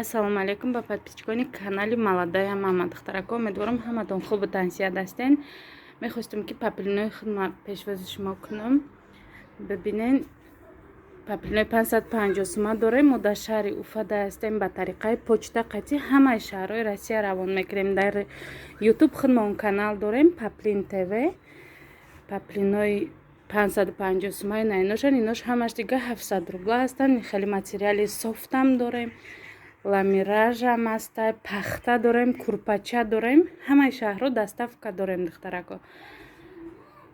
Ассалому алайкум ба подписчикони канали Молодая мама. Духтарако, умедворам, ҳаматон хубу тансиҳат ҳастен. Мехостем, ки поплинои худма пешвози шумо кунам. Бибинен, поплинои 550 сума дорем. Мо дар шаҳри Уфада ҳастем. Ба тариқаи почта қатъи ҳамаи шаҳрҳои Россия равон мекунем. Дар Ютуб худмон канал дорем, Поплин ТВ. Поплинои 550 сумаи наиношан, инош ҳамаш дига 700 рубла ҳастанд. Хеле материали софтам дорем, ламиражам ҳаста, пахта дорем, курпача дорем. Ҳамаи шаҳрҳо доставка дорем. Духтарако,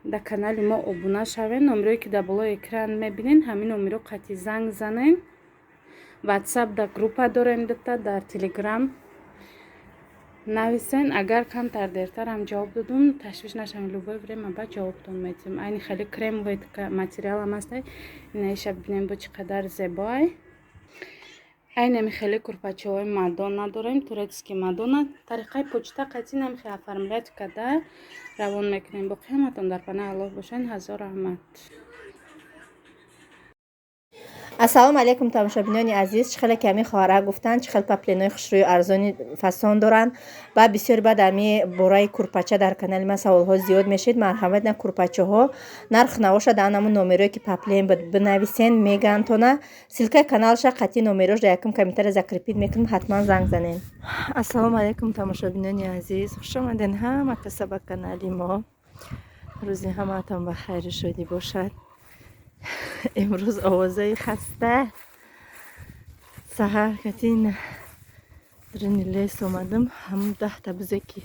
дар канали мо обуна шавед. Номерое ки дар болои экран мебинед, ҳамин номеро қатъи занг занед. Ватсап дар группа дорем дута, дар Телеграм нависен. Агар камтар дертарам ҷавоб додум, ташвиш нашавед, любое время ба ҷавобтон медиҳем. Айни хеле кремовый материалам ҳаста. Инаиша бинем, бо чӣ қадар зебоай. Айнами хеле курпачаҳои Мадонна дорем, турецкий Мадонна. Тариқаи почта қатъи намихе оформлять карда равон мекунем. Боқӣ ҳаматон дар панаи Аллоҳ бошед. Ҳазор раҳмат. Ассалому алайкум, тамошобинони азиз. Чӣ хеле ки ҳамин хоҳара гуфтанд, чӣ хел поплинои хушрӯю арзони фасон доранд. Ба бисёр баъд ҳами бораи курпача дар канали ман саволҳо зиёд мешид. Марҳамат, на курпачаҳо нарх навоша дар ҳамун номерое ки поплин бинависен, мегантона. Ссылкаи каналша қатъи номерош дар якум комментария закрепить мекунем, ҳатман занг занен. Ассалому алайкум, тамошобинони азиз, хушомаден ҳама каса ба канали мо. Рӯзи ҳамаатон ба хайру шодӣ бошад. Имрӯз овозаи хаста. Саҳар катин дрини лес омадам. Ҳамун 10-та бузе ки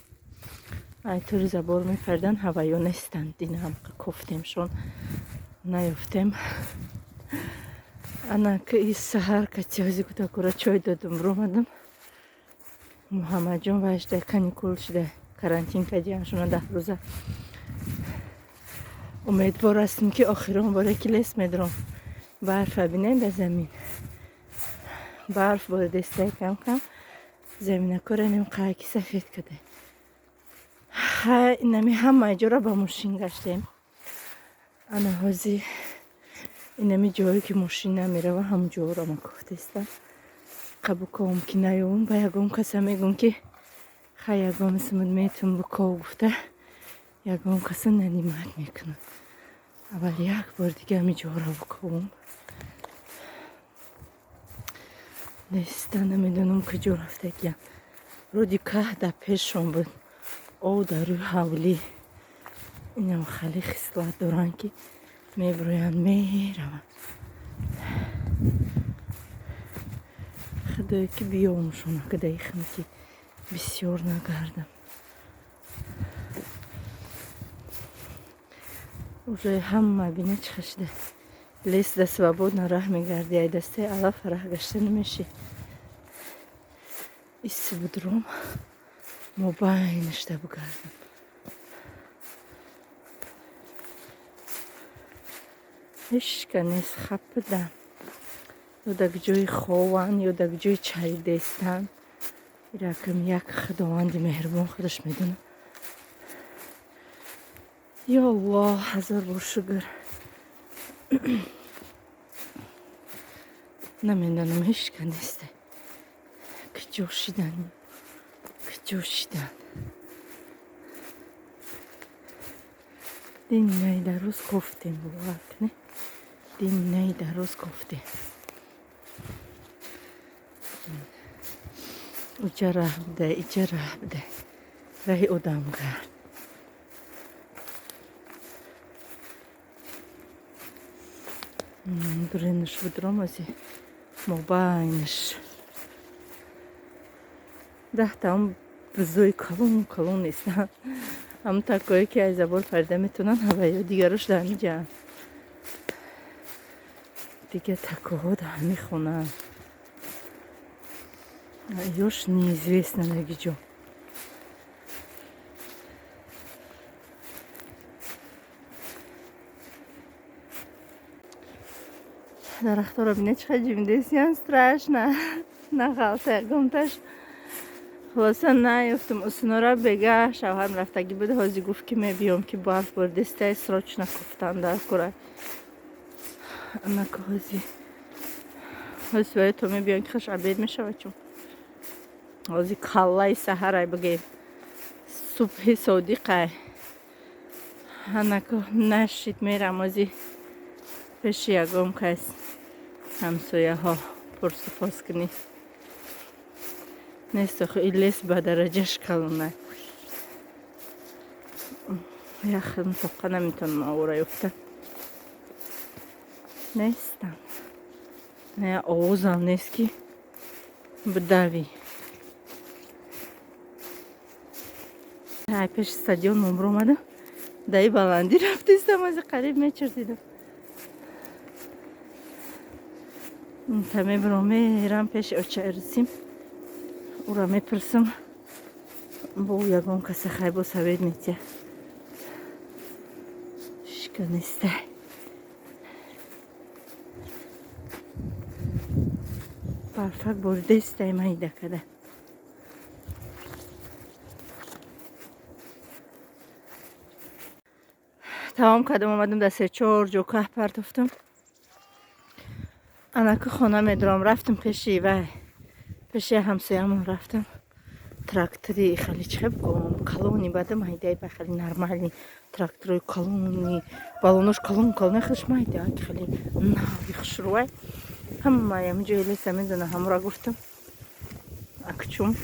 ай тури забор мекардан, ҳаваё нестанд. Дина ҳамқа кофтемшон, наёфтем. Анака и саҳар кати ҳози кутакура чой додум, ромадам. Муҳаммадҷон вайшда каникул шуда, карантин кадияншуна 10 рӯза. Умедвор ҳастем, ки охирон боре ки лес медром. Барфа бинем, ба замин барф боридестай, кам кам заминакора нем қайки сафед каде. Инами ҳамаи ҷора ба мошин гаштем. Ана ҳози инами ҷое ки мошин намерава, ҳамун ҷоро ма кофтестам. Қабуковам ки наёвум, ба ягон каса мегӯм, ки хай, ягон сумуд метун буков гуфта, ягон каса нанимать мекунад. Аввал як бор дига ҳами ҷоро буковум. Неста, намедонам куҷо рафтагиям. Роди каҳ дар пешшон буд, ов дар рӯи ҳавлӣ. Инам хеле хислат доранд, ки мебироянд, мераванд. Худое ки биёмшона, кадаихам ки бисёр нагардам. Уже ҳама бина чӣ шуда. Лес да свободно раҳ мегарди, ай дастаи алаф раҳ гашта намешӣ. Иси будром мобайнашда бугардам. Ҳечка нест, хапидам. Ё дар ҷои хованд, ё дар ҷои чаридестанд. Иракам як худованди меҳрубон худаш медонад. Ё Аллоҳ, ҳазор бор шукр. Намедонам, ҳечка нест. Куҷо шидан, куҷо шидан? Дини дар рӯз кофтем, бовар кунед, дини дар рӯз кофтем. Уҷа раҳ буда, иҷа раҳ буда, раҳи одамгард. Дуренаш будром ози мобайнаш. 10-таам бузои калон калон нестанд. Ҳамун такое ки аз забор парида метавонанд, ҳаваё дигарош дар ҳамиҷаанд. Дига такоҳо дар ҳамин хонаанд. Ёш неизвестно даги ҷо. Дарахторо бинед, чӣ қадр ҷимидесиян, страшно. Нағалта ягонташ. Хулоса, наёфтум усунора. Бега шавҳарам рафтагӣ буд, ҳозир гуфт, ки мебиём, ки барф боридестай, срочно кофтан дар кора. Анака ҳози ҳози то мебиём, ки хаш обед мешавад, чун Ҳозир каллаи саҳарай бигем, субҳи содиқай. Анаку нашид, мерам ози пеши ягон кас, ҳамсояҳо пурсупос кунӣ. Нест охи, и лес ба дараҷаш калонай. Яхм тоқа наметавонам овора ёфта. Нестам. Не, овозам нест, ки бидавӣ. Ай пеши стадион омадам. Даи баландӣ рафтистам, ози қариб мечурдидам. Та мебурам, мерам пеши оча Ирсим. Ура мепурсам. Бо ягон каса хайбо совет метия. Шика нестай. Барфак боридестай майда када. Тамом кардам, омадам, дар се-чор ҷо каҳ партофтам. Анаку хона медурам, рафтам пеши вай. Пеши ҳамсоямон рафтам. Трактори хеле чӣ бигӯм, калони бада майдаи ба хеле нормальный тракторои калони, балонош калон калон, хелш майда, хеле нави хушрӯвай. Ҳамаи ҳамин леса медона, ҳамора гуфтам. Акчум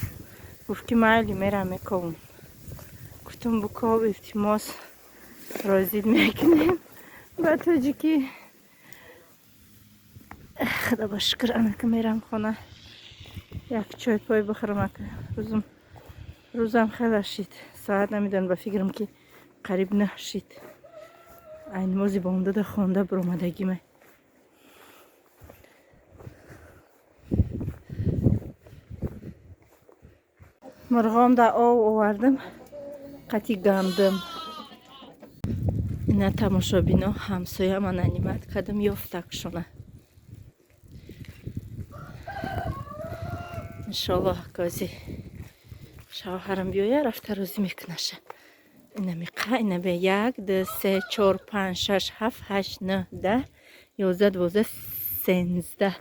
гуфт, ки майли, мерам мековам. Гуфтам, буков, илтимос, розид мекунем ба тоҷикӣ. Худо ба шукр, анака мерам хона. Як чой пой бихӯрам ака. Рӯзам хеле шид. Соат намедонам, ба фикрам, ки қариб 9 шид. Ай намози бомдода хонда биромадагиме. Мурғом да ов овардам, қати гандум. Ина тамошобино, ҳамсоя ман анимат кардам, ёфтакшона. Иншоллоҳ, кози шавҳарам биёя, рафта розӣ мекунаша. Ина миқа, ина бе як, ду, се, чор, панҷ, шаш, ҳафт, ҳашт, нӯҳ, 10, 11, 12, 13.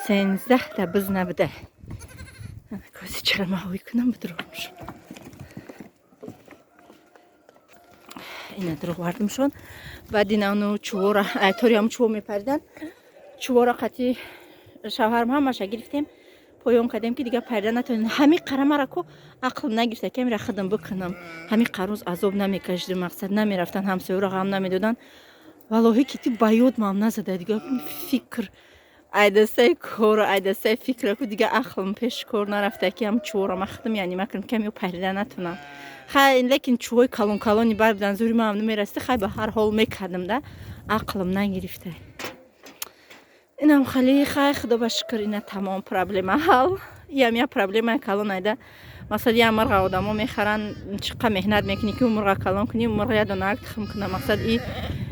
13 та биз набуда. Кози чара маҳвӣ кунам, бидуромшон. Ина дуровардамшон. Баъд инану чувора, тори ҳам чуво мепаридан. Чувора қати шавҳарам ҳамаша гирифтем. Поён кардем, ки дигар парида натавонем. Ҳами қарамара ку ақл нагирифта, ки амира хидм бикунам. Ҳами қарӯз азоб намекашидим, мақсад намерафтан, ҳамсоёро ғам намедодан. Валлоҳи, ки ту ба ёдмам назада, дигар фикр айдастаи кору айдастаи фикра ку дигар ақлм пеши кор нарафта, ки ҳам чувора ма хидм яъне макунам, ки ҳам ё парида натонам. Хай, лекин чувои калон калони бар будан, зури маам намерасида, хай, ба ҳар ҳол мекардам да, ақлм нагирифта. Инам хали, хай, худо ба шукр, ина тамом проблема ҳал. Иам я проблемаи калон айда. Мақсад, я мурға одамо мехаранд, чӣ қа меҳнат мекунӣ, ки мурға калон кунӣ, мурға я донак тухм куна. Мақсад, и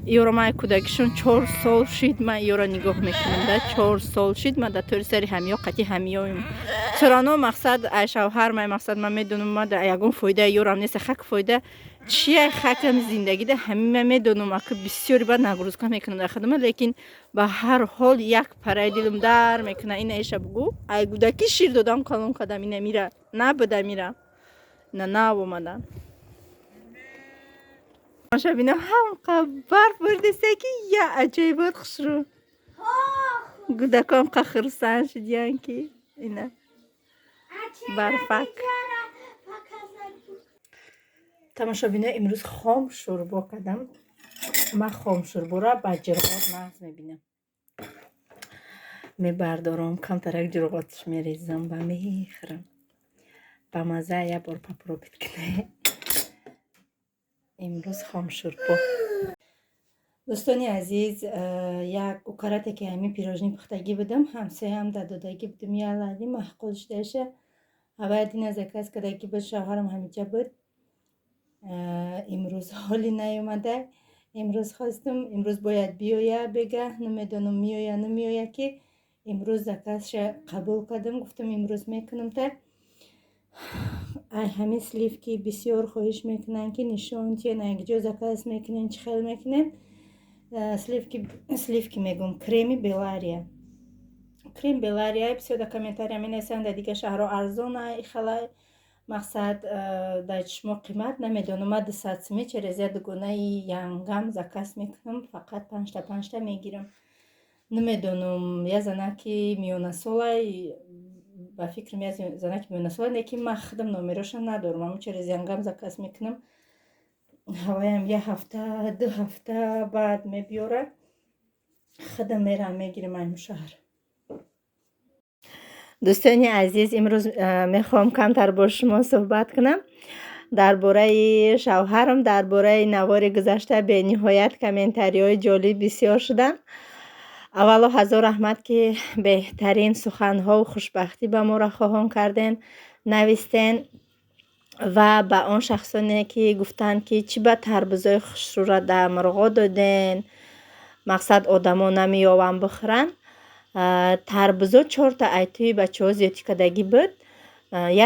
иёро ман кӯдакишон 4 сол шид, ман иёро нигоҳ мекунам да, 4 сол шид, ман дар тори сари ҳамиё қати ҳамиёем. Чароно мақсад, ай шавҳар май, мақсад, ман медонам, ма ягон фоида ёрам нест, хак фоида чия, хакам зиндагида ҳамин ман медонам, ака бисёри бад нагрузка мекунам дар хидма, лекин ба ҳар ҳол як параи дилам дар мекуна. Ина иша бугӯ, ай гудаки шир додам, калон кардам, ина мира набуда, мира ина нав омадам. Тамошобино, ҳамқа барф бурдиста, ки я аҷоибот хушрӯ. Гудаком қа хурсанд шудиян, ки ина барфак. Тамошобино, имрӯз хом шӯрбо кардам. Ман хом шӯрборо ба ҷирғот нағз мебинам. Мебардорам, камтарак ҷирғотш мерезам ва мехӯрам. Ба мазза, як бор попробовать кунед. Имрӯз хомшӯрбо. Дӯстони азиз, як укарате, ки ҳамин пирожни пухтагӣ будам, ҳамсояам да додагӣ будам, я лади маъқул шудаша. Аввал дина заказ кардагӣ буд, шавҳарам ҳамиҷа буд. Имрӯз ҳоли наёмада. Имрӯз хостум, имрӯз бояд биёя бегаҳ, намедонам, меоя, намеоя, ки имрӯз заказша қабул кардам, гуфтам, имрӯз мекунам та. Ай ҳамин сливки бисёр хоҳиш мекунанд, ки нишон тиен, якҷо заказ мекунем, чӣ хел мекунем. Сливки, сливки мегӯм, креми Белария. Крем Белария бисёр дар комментария менависанд, дар дигар шаҳрҳо арзона ихалай, мақсад дар шумо қимат, намедонам. Ман 200 сумӣ через як дугонаи янгам заказ мекунам, фақат панҷта панҷта мегирам. Намедонам, як занаки миёнасолай, ба фикрам, як занаки миёнасолай, лекин ман худам номероша надорам, ҳамун через янгам заказ мекунам. Ҳаваям як ҳафта, 2 ҳафта баъд мебиёрад, худам мерам мегирам айму шаҳр. Дӯстони азиз, имрӯз мехоҳам камтар бо шумо суҳбат кунам дар бораи шавҳарам. Дар бораи навори гузашта бениҳоят комментариҳои ҷолиб бисёр шуданд. Аввало, ҳазор раҳмат, ки беҳтарин суханҳову хушбахтӣ ба моро хоҳон карден, навистен, ва ба он шахсоне, ки гуфтанд, ки чӣ ба тарбузои хушрӯра дар мурғо доден, мақсад одамо намеёванд бихӯранд. Тарбузо чорта айтӯи бачаҳо зиёдтӣ кардагӣ буд.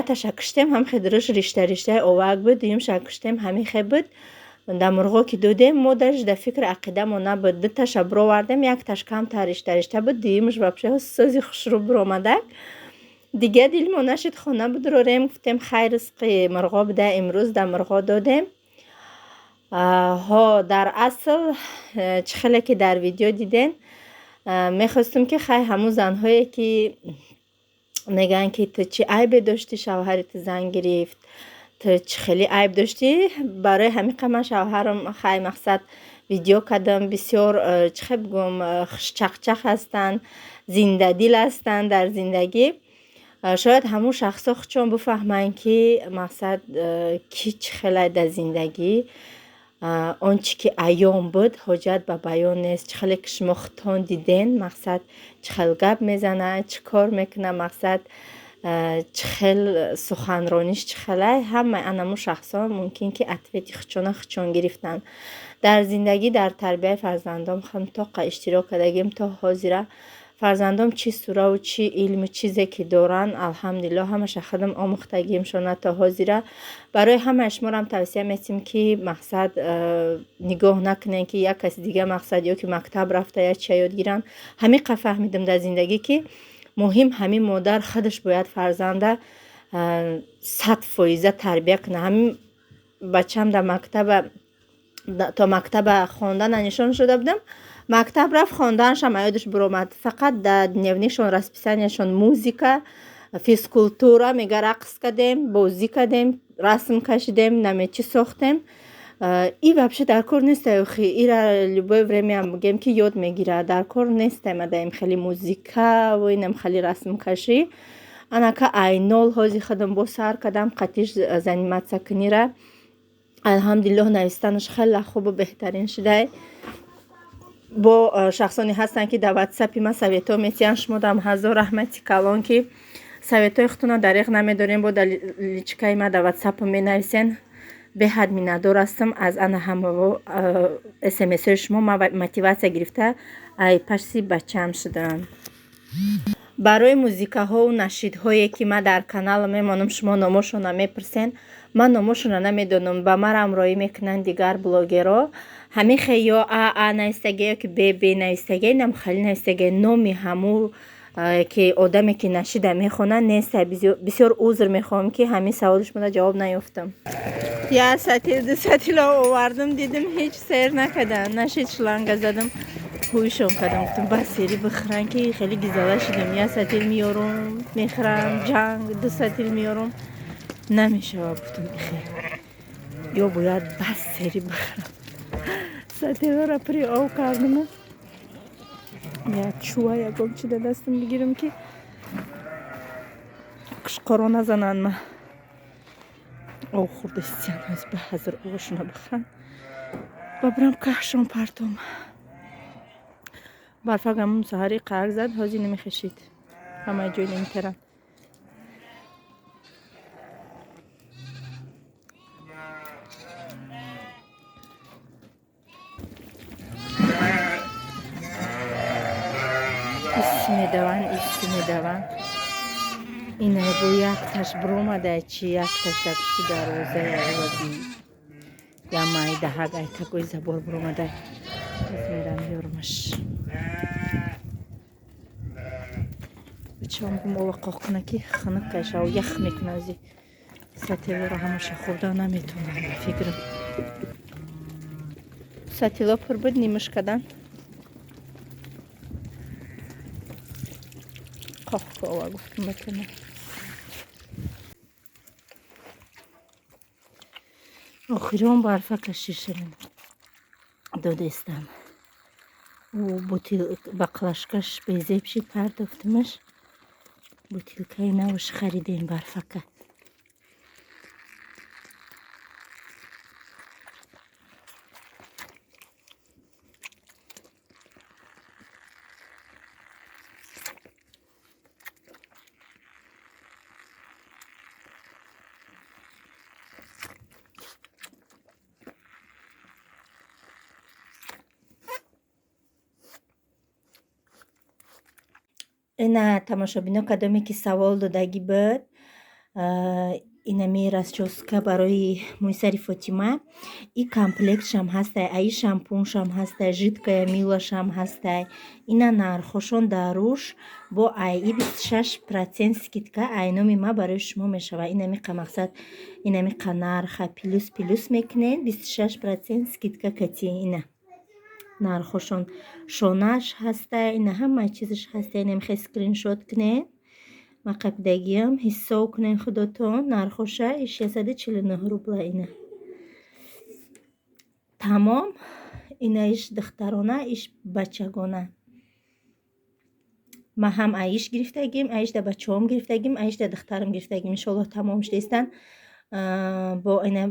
Якташа киштем, ҳамхе дуруш ришта риштаи овак буд, дуюмша киштем, ҳамихе буд. Дар мурғо ки додем, мо даже дар фикри ақидамо набуд. Дуташа бировардем, якташ камтар ришта ришта буд, дуюмаш вообще сози хушрӯ биромадак. Дига дилмо нашид хона бидурорем, гуфтем, хайр, ризқи мурғо буда, имрӯз дар мурғо додем. Ҳо, дар асл чӣ хеле ки дар видео диден, мехостум, ки хай, ҳамун занҳое, ки мегӯянд, ки ту чӣ айбе доштӣ, шавҳари ту зан гирифт, ту чӣ хеле айб доштӣ, барои ҳамин қадр ман шавҳарам, хай, мақсад, видео кардам. Бисёр, чӣ хел бигӯям, хушчақчақ ҳастанд, зиндадил ҳастанд дар зиндагӣ. Шояд ҳамун шахсҳо худшон бифаҳманд, ки мақсад, ки чӣ хелай дар зиндагӣ. Он чӣ ки аён буд, ҳоҷат ба баён нест. Чӣ хеле ки шумо худтон диден, мақсад, чӣ хел гап мезанад, чӣ кор мекунад, мақсад, чӣ хел суханрониш, чӣ хелай, ҳамаи анамун шахсҳо мумкин ки ответи худшона худшон гирифтанд. Дар зиндагӣ, дар тарбияи фарзандом хам тоқа иштирок кардагим то ҳозира. Фарзандом чӣ сураву чӣ илму чизе ки доранд, алҳамдулиллоҳ, ҳамаша худам омӯхтагимшона то ҳозира. Барои ҳамаи шуморам тавсия метиҳем, ки мақсад, нигоҳ накунем, ки як каси дига, мақсад, ё ки мактаб рафта як чия ёд гиранд. Ҳамин қа фаҳмидам дар зиндагӣ, ки муҳим ҳамин модар худаш бояд фарзанда 100%-а тарбия кунад. Ҳамин бачам дар мактаба, то мактаба хондана нишон шуда будам, мактаб рафт, хондааншам аёдаш биромад. Фақат дар дневникшон, расписанияшон музыка, физкультура, мега рақс кардем, бозӣ кардем, расм кашидем, наме чӣ сохтем. И вообще дар кор нестай охи, ира любое время бигем, ки ёд мегирад, дар кор нестай. Мадаим хеле музыка ва инам хеле расмкашӣ. Анака айнол ҳози худам бо сар кардам қатиш заниматься кунира. Алҳамдулиллоҳ, навистанаш хеле хубу беҳтарин шудай. Бо шахсоне ҳастанд, ки дар ватсапи ман советҳо метиҳанд, шумодам ҳазор раҳмати калон, ки советҳои худтонро дариғ намедорем, бо дар личкаи ман дар ватсапам менависен. Беҳад миннатдор ҳастам аз ана ҳамаво смсҳои шумо. Ман мотиватсия гирифта ай пашти бачаам шудам. Барои музыкаҳову нашидҳое, ки ман дар канал мемонам, шумо номошонро мепурсен. Ман номошонро намедонам, ба ман ҳамроҳӣ мекунанд дигар блогерҳо. Ҳамин хе ё а а навистагӣ, ё ки б б навистагӣ, инам хеле навистагӣ. Номи ҳамун ки одаме, ки нашида мехонад, нест. Бисёр узр мехоҳам, ки ҳамин саволи шуморо ҷавоб наёфтам. Як сатил, ду сатило овардам, дидим, ҳеҷ сер накардан, нашид. Шланга задам, ҳӯйшон кардам, гуфтам, бас, сери бихӯран, ки хеле гизала шудам. Як сатил меёрум, мехӯрам, ҷанг, ду сатил меёрум, намешава. Гуфтам, ихе ё бояд бас, сери бихӯрам. Сатиларо пури об кардам, як чӯва, ягон чи да дастам бигирам, ки қушқоро назананд. Ма об хӯрдастиян, ба ҳазир овошона бихӯрам ба бирам каҳшон партом. Барфак ҳамун саҳари қарг зад, ҳозир намехешид, ҳамаи ҷой наметаранд. Ис медаванд, ис медаванд. Ина бо якташ биромада, чи якташ дар пишти дарвозаи аваби я майдаҳак айтакои забор биромада. Мерам ёрмаш. Бачаам гум ова қоқ куна, ки хунук кашав, ях мекуна. Ози сатилоро ҳамаша хӯрда наметонам, ба фикрам. Сатило пур буд, нимаш кадан. Қоқ ова, гуфтум бачама. Охирон барфа кашишавем, додестам. Баклажкаш безеб шид, партофтимаш. Бутилкаи навш харидем барфака. Ина, тамошобино, кадоме ки савол додагӣ буд, инами расчёска барои мӯи сари Фотима, и комплектшам ҳастай, аи шампуншам ҳастай, жидкая мылошам ҳастай. Ина нархошон дар руш бо аи 26% скидка ай номи ма барои шумо мешавад. Инами қа мақсад, инами қа нарха плюс плюс мекунед, 26% скидка кати. Ина нархошон, шонааш ҳастай, ина ҳамаи чизаш ҳастай. Инам хе скриншот кунед, ма қапидагиам, ҳисоб кунед худотон нархоша. И 649 рубла. Ина тамом. Ина иш духтарона, иш бачагона. Ма ҳам аиш гирифтагим, аиш да бачаҳом гирифтагим, аиш да духтарам гирифтагим. Иншоаллоҳ, тамом шудестан. Бо ина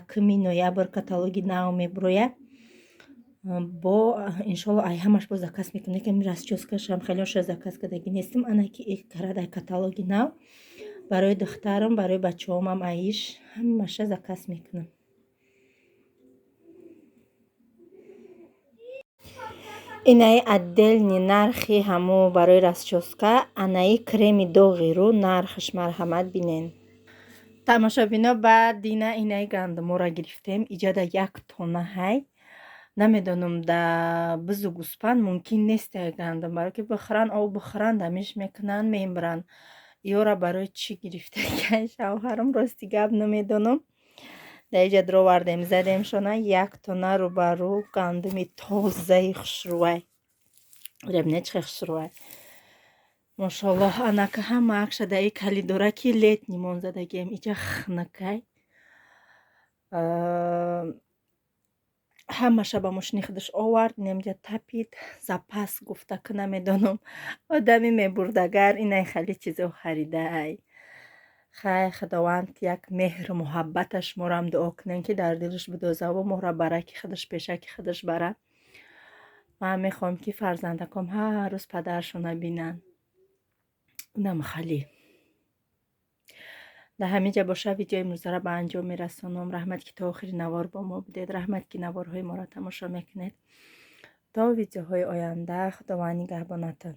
1 ноябр каталоги нав мебурояд, бо иншоалло ай ҳамаш бо заказ мекунем. Лекин расчёскашам хелеша заказ кардагӣ нестам. Ана ки карадай каталоги нав барои духтарам, барои бачаҳомам аиш ҳамаша заказ мекунам. Инаи отдельный нархи ҳамо барои расчёска, анаи креми доғи рӯ нархаш, марҳамат, бинен. Тамошобино, баъд дина инаи гандуморо гирифтем. Иҷада як тонна ҳай. Намедонам, да бизу гӯспанд мумкин нест гандум, барое ки бихӯранд, об бихӯранд, дамиш мекунанд, мемиранд. Ёра барои чӣ гирифтагиай шавҳарам, рости гап, намедонам. Дар иҷа дровардем, задем шона, як тонна рӯбарӯ гандуми тозаи хушрӯвай. Ребне, чӣ хушрӯвай, мошоаллоҳ. Анака ҳама акша дар и калидора ки летний мон задагием, иҷа хунукай. Ҳамаша ба мошини худаш овард, инамҷа тапид, запас гуфта ки намедонам, одами мебурдагар инай хеле чизо харидаай. Хай, Худованд як меҳру муҳаббаташ морам дуо кунем, ки дар дилаш бидозаву моро бараки худаш, пешаки худаш бара. Ман мехоҳам, ки фарзандаком ҳар рӯз падарашона бинанд. Инам хали. Дар ҳамин ҷа боша, видеои имрӯзаро ба анҷом мерасонам. Раҳмат, ки то охири навор бо мо будед. Раҳмат, ки наворҳои моро тамошо мекунед. То видеоҳои оянда, Худованд нигаҳбонатон.